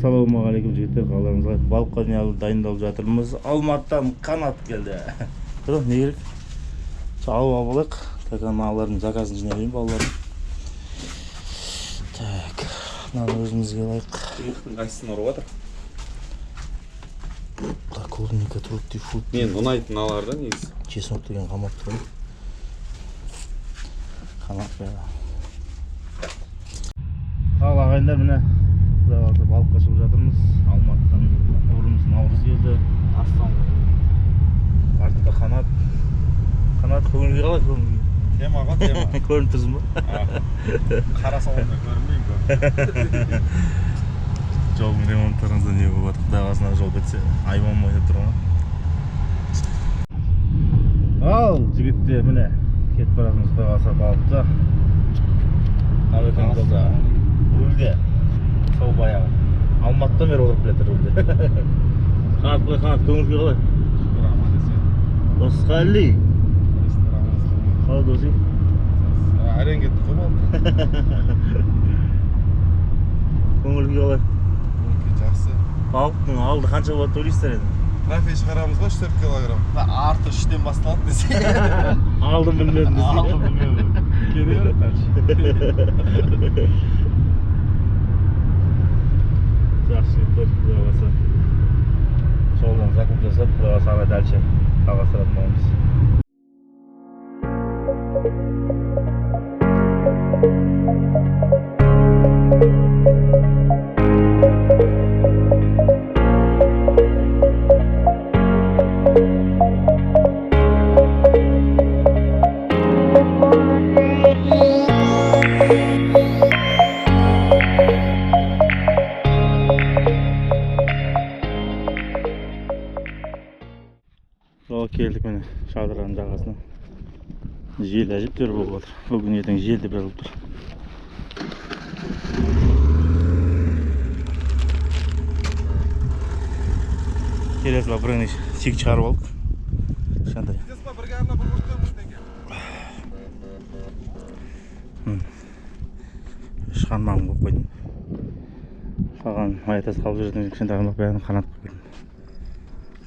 Ассалаумағалейкум жігіттер, қалдарыңыз қалай? Балыққа дайындалып жатырмыз. Алматыдан Қанат келді. Тұр, не керек? Алып алайық. Так, аналардың заказын жинай берейін балалардың. Так, мынаны өзімізге алайық. Жігіттің қайсысын ұрып жатыр? Так, клубника, трутти, фрутти. Мен ұнайтын алар да негізі. Чеснок деген қамап тұр. Қанат бәрі. Ал ағайындар, міне Құдай қаласа балыққа шығып жатырмыз. Алматыдан бауырымыз Наурыз келді. Артында Қанат. Қанат, көңіл күй қалай, көңіл күй? Тема ғой, тема. Көрініп тұрсың ба? Қара салонда көрінбеймін көп. Жолдың ремонттарыңызда не болып жатыр? Құдай қаласа жол бітсе, айбан ойнап тұр ғой. Ал жігіттер, міне кетіп бара жатырмыз, Құдай қаласа балықта. Әбекең жолда рульде. Сол баяғы. Алматыдан бері отырып келе жатыр рульде. Қанат, қалай, Қанат, көңіл күй қалай? Шүкір, аман есен. Досқали. Қалай, досым? Әрең кеттік қой балыққа. Көңіл күй қалай? Көңіл күй жақсы. Балықтың алды қанша болады деп ойлайсыздар енді? Трофей шығарамыз ғой, 3-4 килограмм. Арты 3-тен басталады десе. Алдын білмедім десе. Алдын білмедім. Келе береді дальше. Жақсы жігіттер, Құдай қаласа. Жолдан закуп жасап, Құдай қаласа ары дальше жалғастыратын боламыз. Жол келдік міне шадыраның жағасына. Жел әжептәуір болып жатыр. Бүгін ертең жел деп жазылып тұр. Келесі жылы біреуіне сек шығарып алдық. Кішкентай. Шығармағын қойып қойдым. Қалған маятасы қалып жүретін кішкентай қанат бәрін қанат қойып қойдым.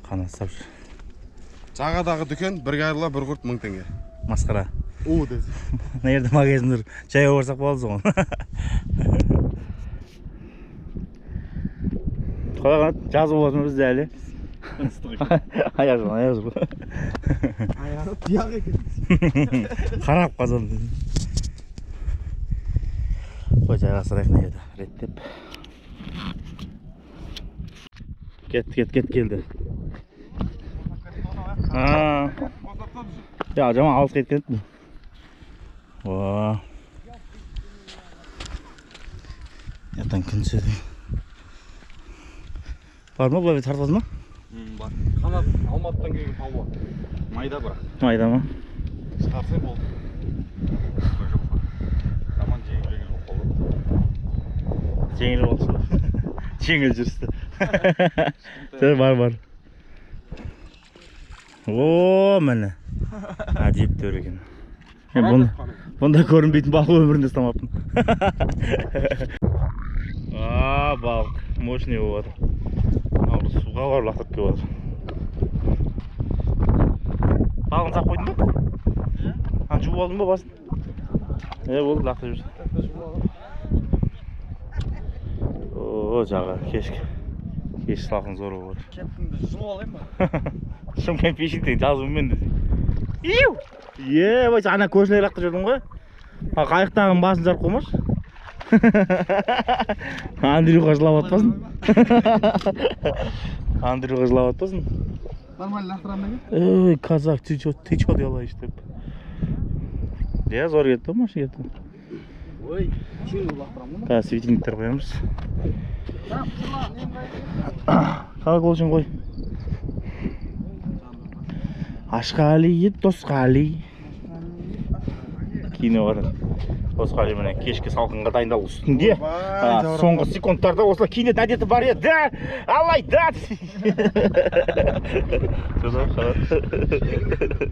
Қанат ұстап жүр. Жағадағы дүкен бір кайырла бір құрт 1000 теңге. Масқара. У десе. Мына жерде магазиндер жаяу барсақ болады соған. Қалай Қанат, жаз болатын бізде әлі. Ыстық екен. Аяқ жол, аяқ жол. Аяғы тұяқ екен. Қарап қазан. Қой, жайғастырайық мына жерді реттеп. Кет, кет, кет, келді. Я, жаман алыс кеткен еді. О. Ертең күн түседі. Бар ма, былай тартып алды ма? Бар. Қанат Алматыдан келген палуан. Майда бірақ. Майда ма? Шығарса болды. Жоқ па. Жаман жеңіл болып қалды. Жеңіл болды сол. Жеңіл жүрісті. Жоқ, бар, бар. О, міне. Әжептәуір екен. Мен бұнда көрінбейтін балық өмірінде ұстамаппын. А, балық мощный болып жатыр. Мынау суға барып лақтырып келіп жатыр. Балығын сап қойдың ба? А, жуып алдың ба басын? Е, болды, лақтырып жүр. О, жағы кешкі. Кеш салқын зор болып жатыр. Кепкімді жұлып алайын ба? Шымкент фишингтен жазуымен десең. Иу! Е, бай, ана көршілер лақтырып жүрдің ғой. А, қайықтағының басын жарып қоймашы. Андрюха жылап атпасын. Андрюха жылап атпасын. Нормально лақтырамын деген? Ей, казак, ты чё, ты чё делаешь деп. Иә, зор кетті ғой, машина кетті. Ой, жеңіл лақтырамын ғой. Қазір светильниктер қоямыз. Қалай қол қой. Ашқали, Досқали. Киініп жатыр. Досқали міне кешкі салқынға дайындалу үстінде. Соңғы секундтарда осылай киінетін әдеті бар еді. Алайда.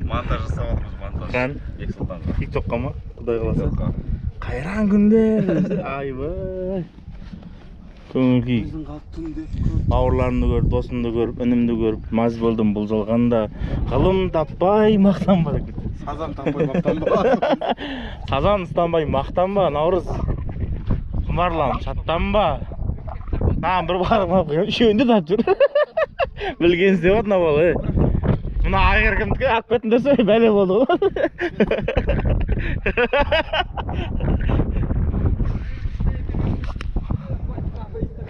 Монтаж жасап жатырмыз, монтаж. Қан? Бексұлтанға. Тиктокқа ма? Құдай қаласа. Тиктокқа. Қайран күндер. Айбай. Көңіл күй. Бауырларымды көріп, досымды көріп, інімді көріп, маз болдым бұл жалғанда. Ғылым таппай мақтанба деп кетті. Сазан таппай мақтанба. Сазан ұстанбай мақтанба, Наурыз. Құмарланып шаттанба. Маған бір барып алып қойған, үшеуін де тапып жүр. Білген істеп отыр мына бала, ей. Мына айғыр кімдікі алып кеттім десе, бәле болды ғой.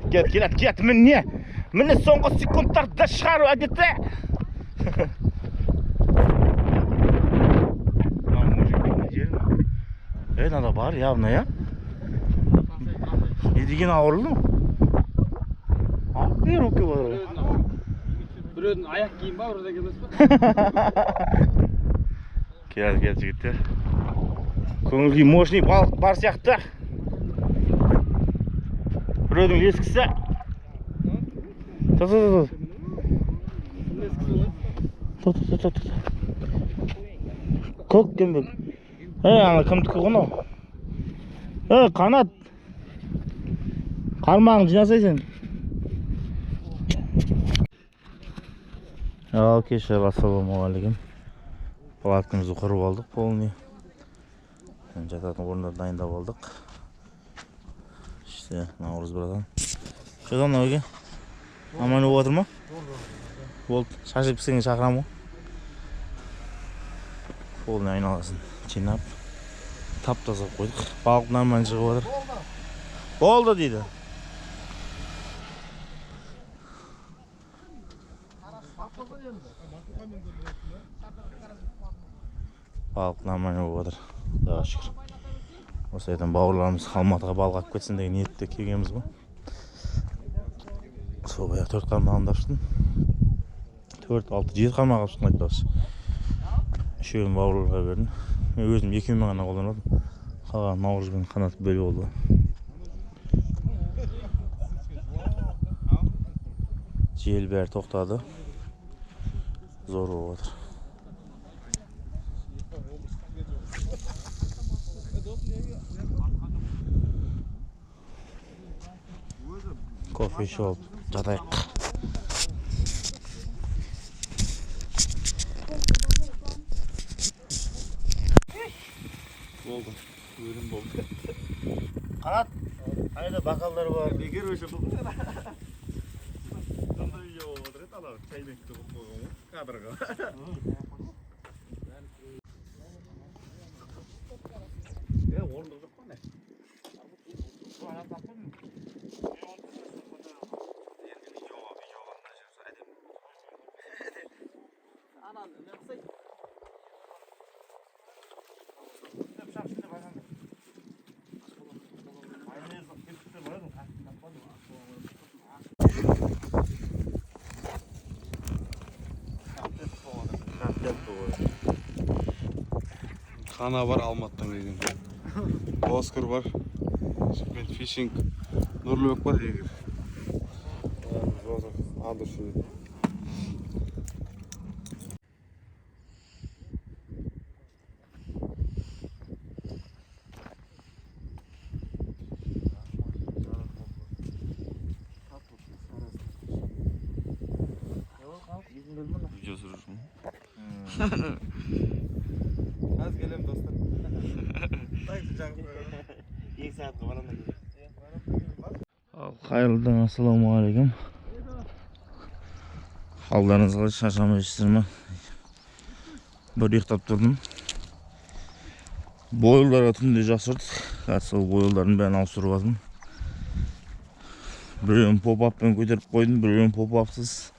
Кет, келет, кет, міне. Міне соңғы секундтарды шығару әдеті. Ей, мынада бар, явно, я? Не деген ауырлы? Ақ руки бар. Біреудің аяқ киім ба, біреудің емес па? Кел, кел, жігіттер. Көңіл күй мощный балық бар сияқты. Біреудің лескісі. Тұр, тұр, тұр. Тұр, тұр, тұр, тұр. Көк кембек. Ей, ана кімдікі ғой мынау? Ей, Қанат. Қармағын жинасай сен. Ал кешір, ассалаумағалейкум. Палаткамызды құрып алдық полный. Жататын орындарды дайындап алдық. İşte Наурыз братан. Что там, Науке? Аман болып жатыр ма? Болды, шашып піскенге шақырамын ғой. Полный айналасын жинап, тап-таза қойдық. Балық нормально шығып жатыр. Болды дейді. Балық нормально болып жатыр. Құдайға шүкір. Осы жерден бауырларымыз Алматыға балық алып кетсін деген ниетте келгенбіз ғой. Сол баяғы 4 қармағымды алып шықтым. 4, 6, 7 қармақ алып шықтым айтпақшы. Үшеуін бауырларға бердім. Мен өзім екеуімен ғана қолданып. Қалған Наурыз бен Қанат бөліп алды. Жел бәрі тоқтады. Зор болып жатыр. Кофе ішіп алып жатайық. Болды. Өлім болды. Қанат, қайда бокалдар бар? Бекер өшірді. Қандай видео болып отыр еді, анау чайникті қойып қойған ғой кадрға. Е, орындық жоқ қой не? Қана бар Алматыдан келген. Оскар бар. Шымкент фишинг. Нұрлыбек бар егер. Адышы. Видео түсіруші. Аз келем достар. 2 сағатқа барамын. Қайырлы таң, ассалаумағалейкум. Қалдарыңыз қалай, шаршамайсыздар ма? Бір ұйықтап тұрдым. Бойларға түнде жақсы ұрды. Қазір сол бойлардың бәрін ауыстырып алдым. Біреуін поп-аппен көтеріп қойдым, біреуін поп-апсыз.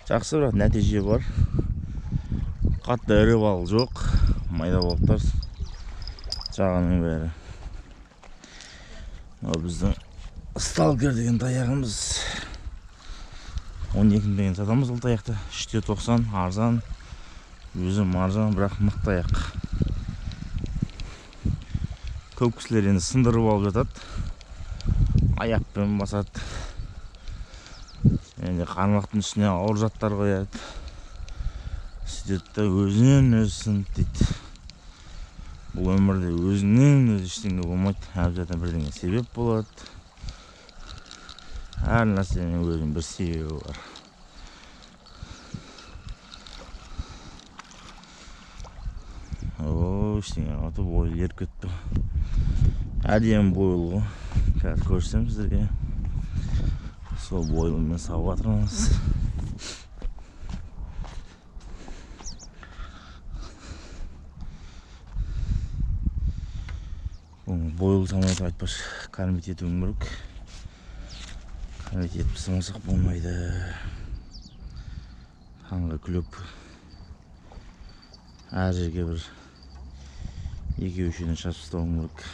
Жақсы, бірақ нәтиже бар. Қатты ірі балық жоқ, майда балықтар жағының бәрі. Мынау біздің сталкер деген таяғымыз. 12 мың теңгеден сатамыз бұл таяқты. 3,90 арзан. Өзі арзан, бірақ мықты таяқ. Көп кісілер енді сындырып алып жатады. Аяқпен басады. Енді қармақтың үстіне ауыр заттар қояды. Сөйтеді де өзінен өзі сынды дейді. Бұл өмірде өзінен өзі ештеңе болмайды. Обязательно бірдеңе себеп болады. Әр нәрсенің өзінің бір себебі бар. О, ештеңе қылмапты, бойы еріп кетті. Әдемі бойлы ғой. Қазір көрсетемін сіздерге. Сол бойлымен сауып жатырмыз. Бойлы салмай айтпашы, кормить етуім керек. Кормить етіп тастамасақ болмайды. Таңғы клеп әр жерге бір екеу үшеуден шашып тастауым керек.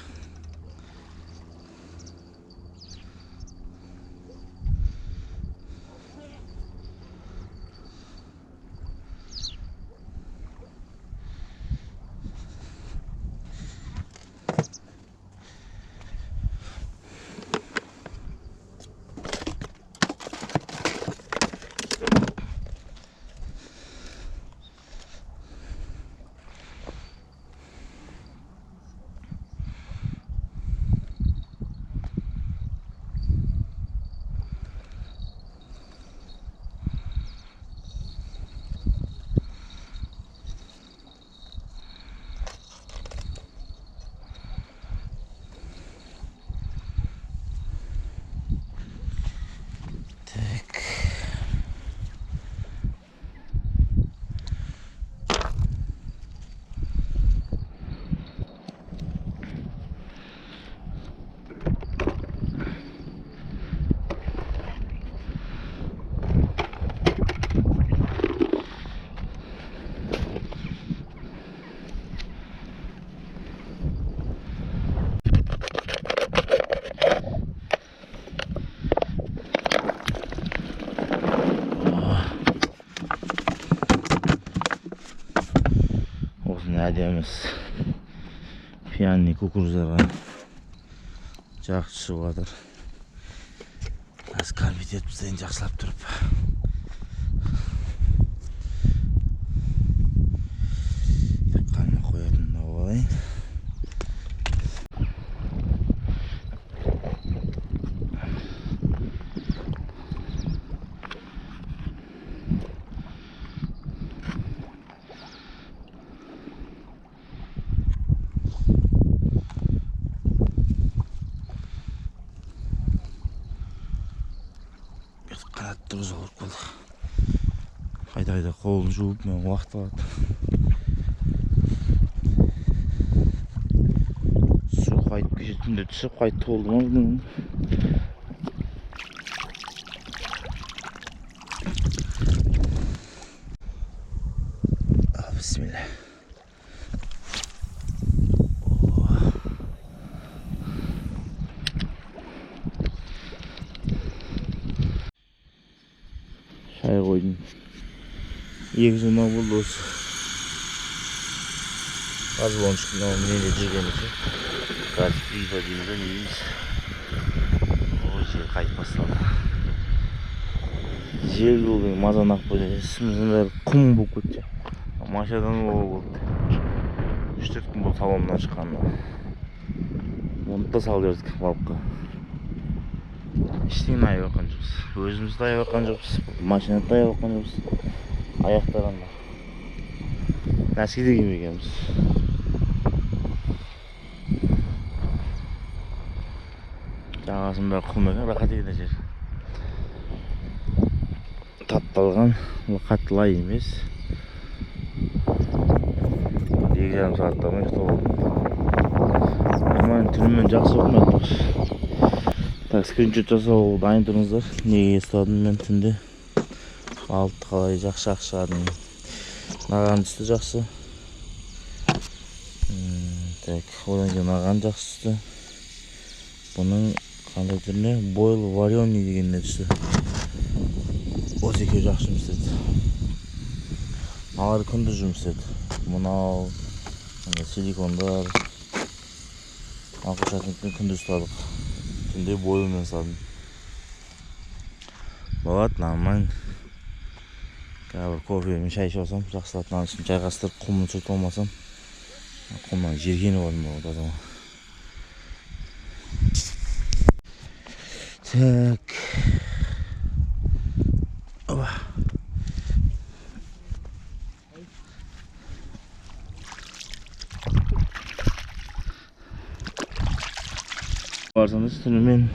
Әдеміз пьяный кукурузаға жақсы шығып жатыр. Қазір кормить етіп тастайын жақсылап тұрып. Қармақ қоятын мынау алайын. Қайта-қайта қолын жуып, мен уақыт алады. Су қайтып кеше түнде түсіп, қайтып толды ма білмеймін. Бисмилля. Шай қойдым. 2 жыл ма болды осы. Аз болған мынау менде жүрген екен. Қазір пиво дейміз да, не дейміз. Ой, жел қайтып басталды. Жел болды, мазаны ақ қойды. Үстіміздің бәрі құм болып кетті. Машинадан ол болды. 3-4 күн болды салоннан шыққанына. Оны да салып жібердік балыққа. Ештеңені аяп жатқан жоқпыз. Өзімізді аяп жатқан жоқпыз. Машинаны да аяп жатқан жоқпыз. Аяқтағанда нәски де кимегенбіз. Жағасының бәрі құм екен, рахат екен жер. Тапталған, ол қатты лай емес. 2,5 сағатта ұйықтап алдым. Нормально, түнімен жақсы болдым айтпақшы. Так, скриншот жасау дайын тұрыңыздар. Неге ұстадым мен түнде? Балықты қалай жақсы шығардым. Мынаған түсті жақсы. Так, одан кейін мынаған жақсы түсті. Бұның қандай түріне? Бойл вареный дегеніне түсті. Осы екеуі жақсы жұмыс істеді. Мыналар күндіз жұмыс істеді. Мынау, силикондар, ақшатникпен күндіз ұстадық. Түнде бойлмен ұстадым. Болады, нормально. Қазір кофе мен шай ішіп алсам, жақсылап мынаның үстін жайғастырып, құмын сүртіп алмасам, құмнан жеркеніп алдым ол тазалап. Так. Оба. Барсаңыз түнімен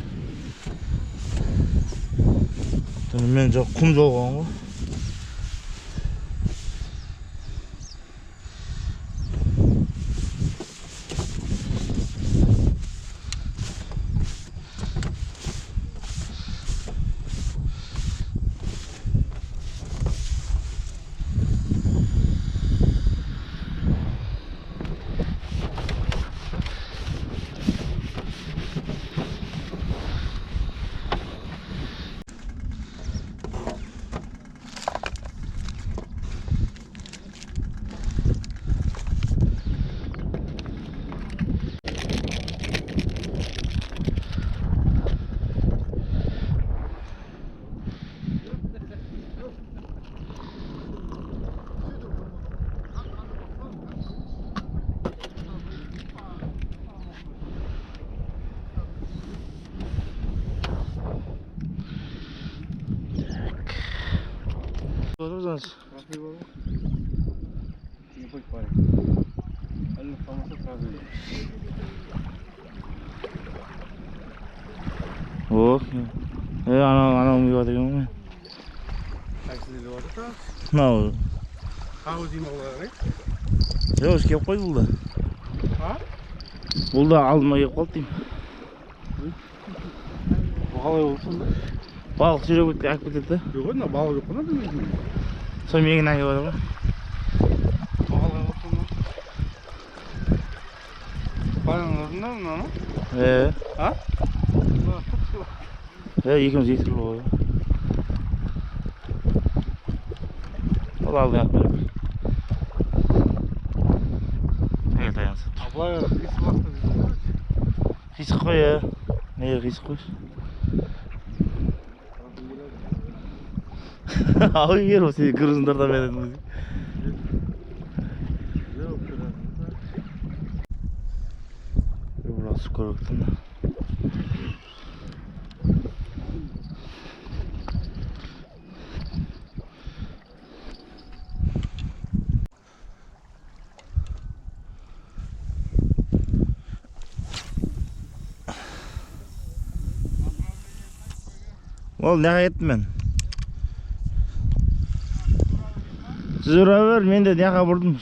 жоқ, құм жолған ғой. О, анау келіп жатыр екен ғой. Мынау. Жоқ, уже келіп қойды бұл да. Бұл да алдыма келіп қалды деймін. Бұл қалай болды сонда? Балық сүйреп өтіп әкіп кетеді да. Жоқ, мына балық жоқ қой мына. Сол мегін әкеліп жатыр ғой. Бұл қалай болды сонда? Баян орнында мынаны? А? Екеуміз екі түрлі ғой. Ол алдыңа алып беріп. Неге таянса? Былай қисық лақты дейді. Қисық қой, ә. Неге қисық қойшы? Ал егер ол сені грузиндардан беретін. Бір су көріп да. Ол неге кеттім мен? Сіз ұра бер, мен де неге бұрдым.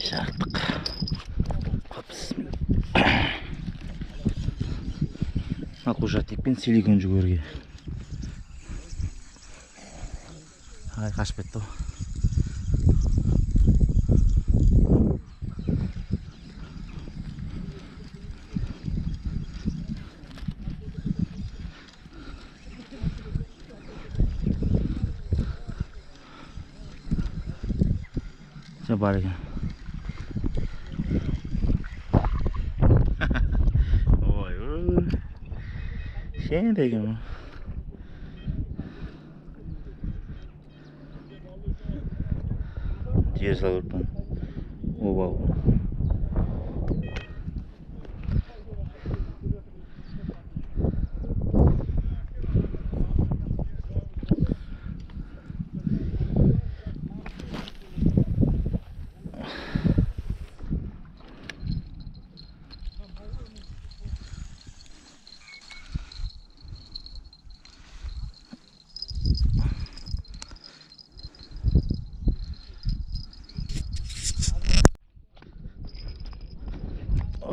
Жақтық. Кушатник пен силикон жүгерге. Ай, қашып кетті ғой. Бар екен. Ой, ой. Кішкентай екен бұл. Жер салып көріппін. Обал.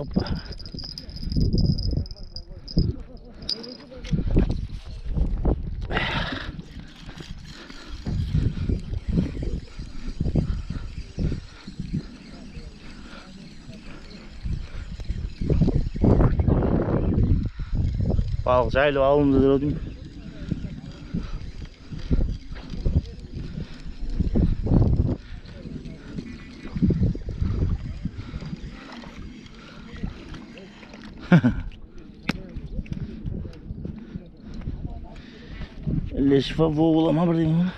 Опа. Балық жайылып алуымыз деп отырмын. Іле шифа бола ма бірдеңе ма?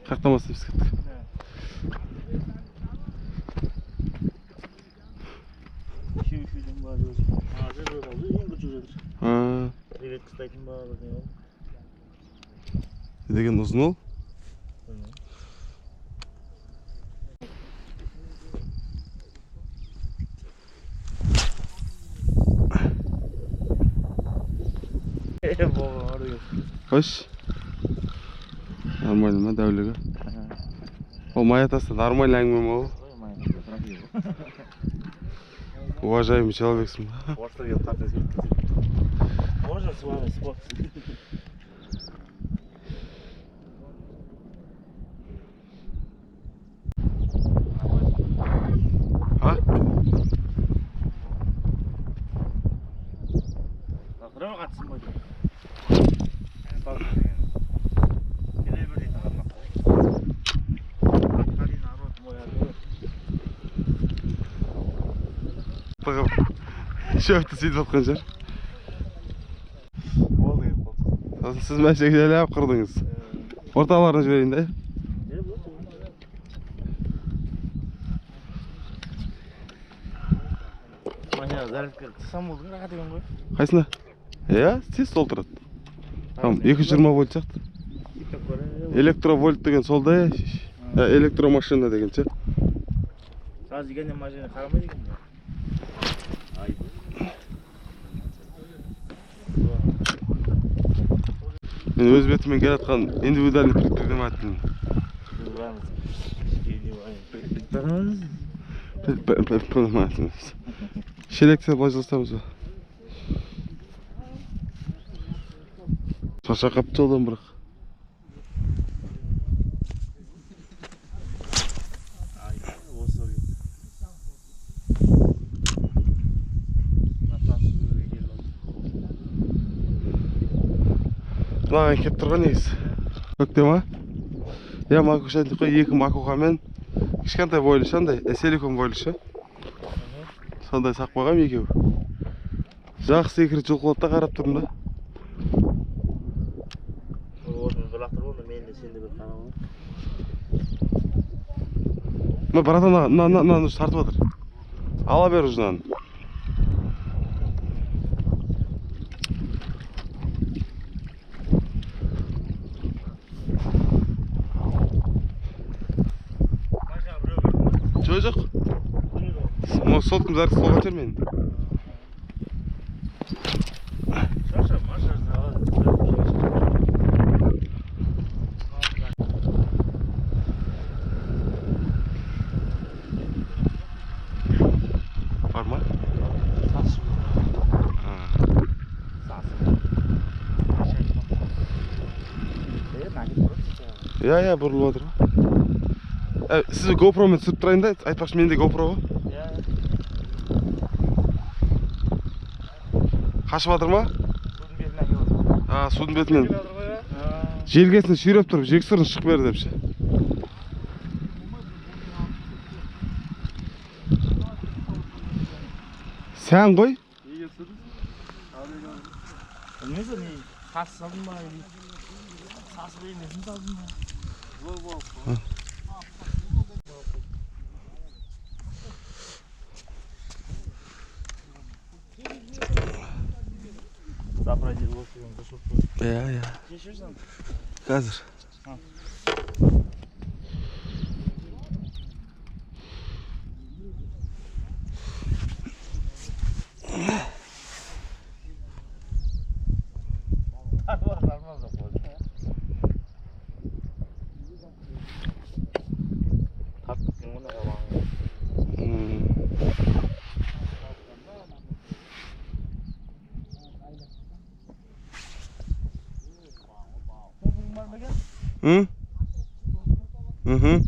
Қаяқтан бастап кеттік? Үшеу-үшеуден ба өзі. Ең күші жатыр. Креветка ұстайтын ба бірдеңе ол. Не деген ұзын ол? Қойшы. Нормально ма дәулігі? Ол маятасы нормально әңгіме ма ол? Уважаемый человексің ба? Можно с вами сфоткаться? А? Біреу қатсын ба деймін. Шөпті сөйтіп жатқан шығар. Сосын сіз мәшеге жайлап қырдыңыз. Орталарына жіберейін да? Машина зарядка қылсам болды рахат екен ғой. Қайсына? Иә, тез толтырады. Там 220 вольт сияқты. Электровольт деген сол да, электромашина деген ше. Сразу дегенде машина қарамайды екен. Мен өз бетіммен келе жатқан индивидуальный предприниматель. Предприниматель. Шелекті былай жылыстамыз ба? Шаршап қапты жолдан бірақ. Мынаған келіп тұрған негізі. Көкте ма? Иә, макуша қой, екі макухамен кішкентай бойлы андай, силикон бойлы ше. Сондай сақ қойғам екеуі. Жақсы екі рет жұлқылады да қарап тұрмын да. Орнын бір лақтырып, оны мен де сен де бір қарап. Мына братан мынаны тартып жатыр. Ала бер уже мынаны. Жоқ. Соткам зарядка солға шығар мен. Бар ма? Иә, иә, бұрылып жатыр. Сіз GoPro-мен түсіріп тұрайын да, айтпақшы менде GoPro ғой. Қашып жатыр ма? Судың бетінен әкеліп жатыр. А, судың бетінен. Желкесін сүйреп тұрып, жексұрын шығып бер деп ше. Сән ғой? Неге түсірдіңіз? Білмейсің, не тас салдым ба, сасық емесін салдым ба? Зор болып. Иә, иә. Қазір. М? Угу.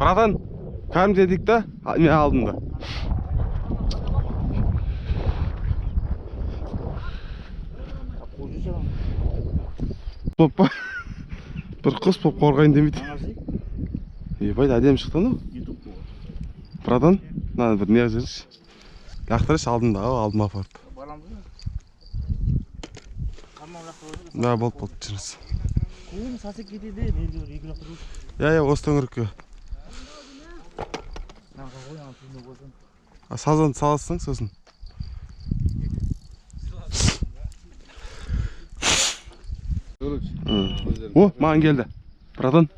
Братан, кәдімгі дедік та, мен алдымда. Болып па? Бір құс болып қорғайын демейді. Ебать, әдемі шықты анау. Братан, мынаны бір не қылып жіберші. Лақтыршы алдымда, алдыма апарып. Да, болды, болды, жүріңіз. Иә, иә, осы төңірекке. Сазанды саласың сосын. О, маған келді. Братан.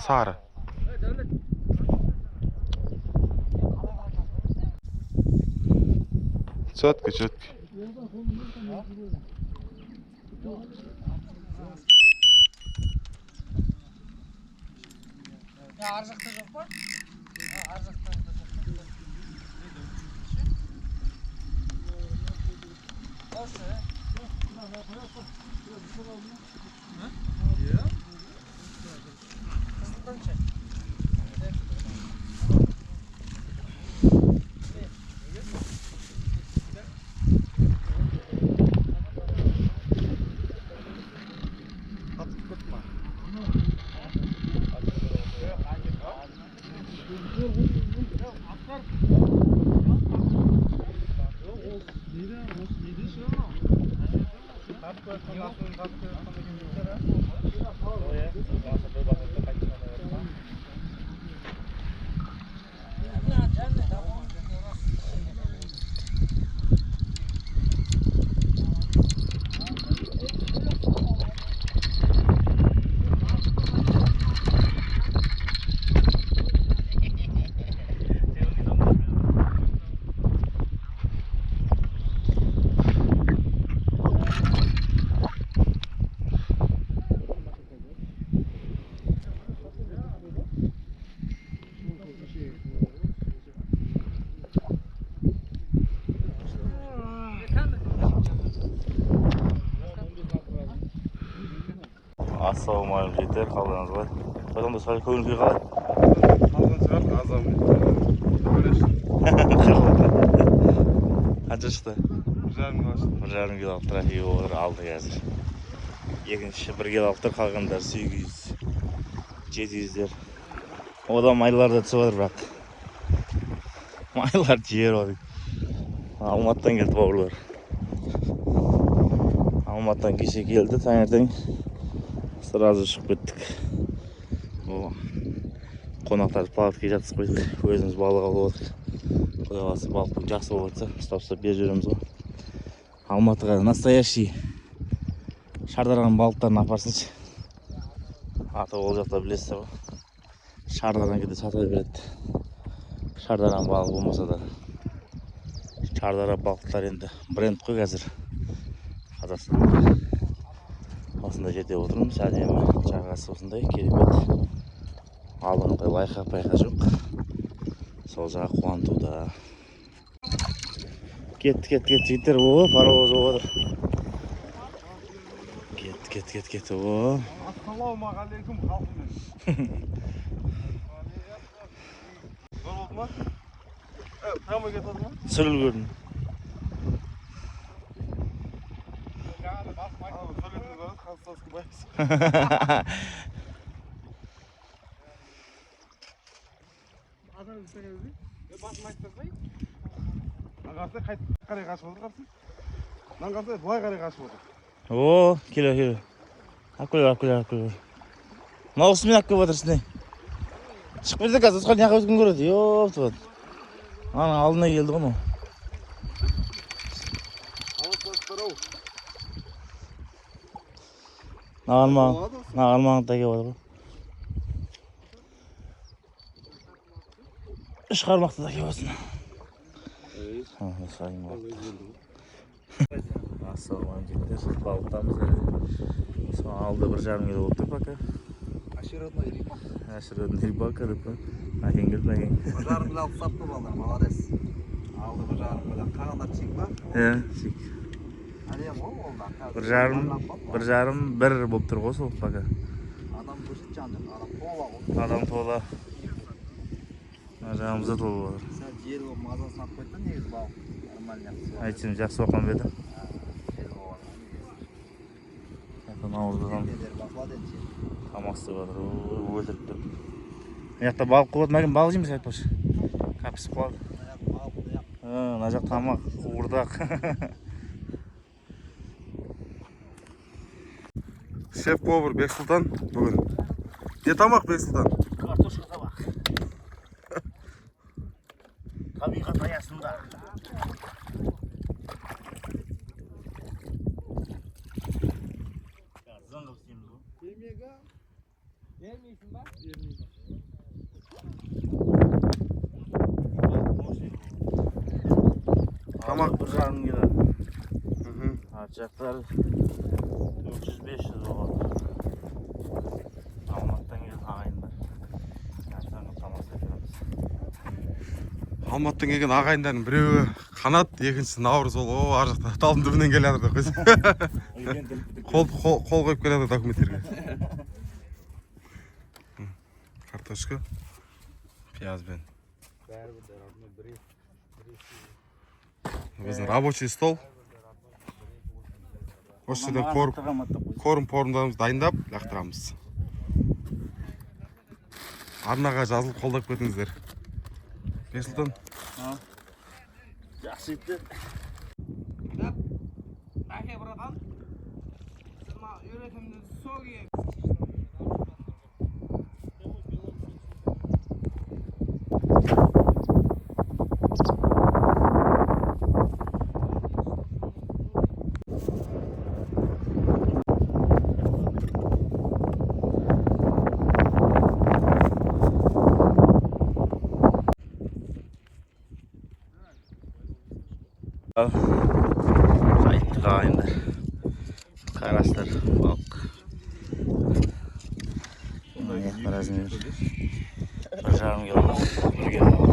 Сары. Четко, четко. Ар жақта жоқ па? Ар жақта жоқ. Осы. Қызылдан ше. Ассалаумағалейкум жігіттер, қалдарыңыз қалай? Одан да сәл көңіл күй қалай? Қалған шығар, азам. Қанша шықты? 1,5 кило шықты. 1,5 кило алып трофей болып отыр, алды қазір. Екінші 1 кило алып тұр, қалғандары 800, 700-дер. Одан майлар да түсіп жатыр бірақ. Майлар жіберіп жатыр. Алматыдан келді бауырлар. Алматыдан кеше келді, таңертең сразу шығып кеттік. О, қонақтарды палаткаға жатқызып қойдық. Өзіміз балық алып отырдық. Құдай қаласа балық жақсы болып жатса, ұстап-ұстап беріп жібереміз ғой. Алматыға настоящий шардараның балықтарын апарсыншы. Аты ол жақта білесіздер ғой. Шардарадан кейде сата береді. Шардараның балығы болмаса да. Шардара балықтар енді бренд қой қазір Қазақстанда. Осындай жерде отырмыз, әдемі жағасы осындай керемет. Алдыңғыдай лайқа-пайқа жоқ. Сол жағы қуантуда. Кетті, кетті, кетті жігіттер. О, паровоз болып отыр. Кетті, кетті, кетті, кетті. О. Ассалаумағалейкум халқым. Зор болды ма? Прямой кетіп отыр ма? Түсіріп үлгердім. Қарсы қарай қашып отыр, қарсы. Мынаны қарсы былай қарай қашып отыр. О, келе, келе. Алып келе, алып келе, алып келе. Мынау осымен алып келіп жатыр үстіне. Шығып кетсе қазір осыған неғып өткен көреді. Ёптыват. Ананың алдына келді ғой мынау. Мынаған маған да келіп жатыр ғой. Үш қармақты да келіп жатсын. Ассалаумағалейкум жігіттер, балықтамыз әлі. Сол алды 1,5 кило болып тұр пока. Очередной рыбак. Очередной рыбак, рыба. Мәкен келді, Мәкен. 1,5 кило алып тастапты балдар, молодец. Алды 1,5 кило. Қағандар чик па? Иә, чик. Әлем ғой ол да. 1,5, 1,5, 1 болып тұр ғой сол пока. Адам көрсет жан жаққа, адам тола ғой. Адам тола. Мына жағымызда толып жатыр. Сәл жел болып мазасын алып қойды да негізі балық. Нормально жақсы. Айтсам жақсы оқыған ба еді? Жел болған негізі. Наурыздан Басылады енді жел. тамақ істеп жатыр. Ой, өлтіріп тұр. Мына жақта балық қуады, Мәкен балық жейміз айтпақшы. Қапысып қалады. Мына жақ балық, мына жақ Мына жақ тамақ, қуырдақ. Шеф повар Бексұлтан бүгін. Не тамақ, Бексұлтан? Картошка табақ. Табиғат аясында. Зыңғып істейміз ғой. Бермейсің ба? Тамақ. 1,5 кило. Арт жақтар 400-500 болады. Алматыдан келген ағайындар. Зыңғып тамақ істеп береміз. Алматыдан келген ағайындардың біреуі Қанат, екіншісі Наурыз. Ол о ар жақта талдың түбінен келе жатыр деп қойса. Қол қол қойып келе жатыр документтерге. Картошка пиязбен. Біздің рабочий стол. Осы жерде корм порымдарымызды дайындап лақтырамыз. Арнаға жазылып қолдап кетіңіздер. Бексұлтан. Жақсы жігіттер. Әке, братан. Сіз маған үйретімді соги. Қайттық, ағайындар. Қарастар, балық. Мына размер. 1,5 кило, 1 кило.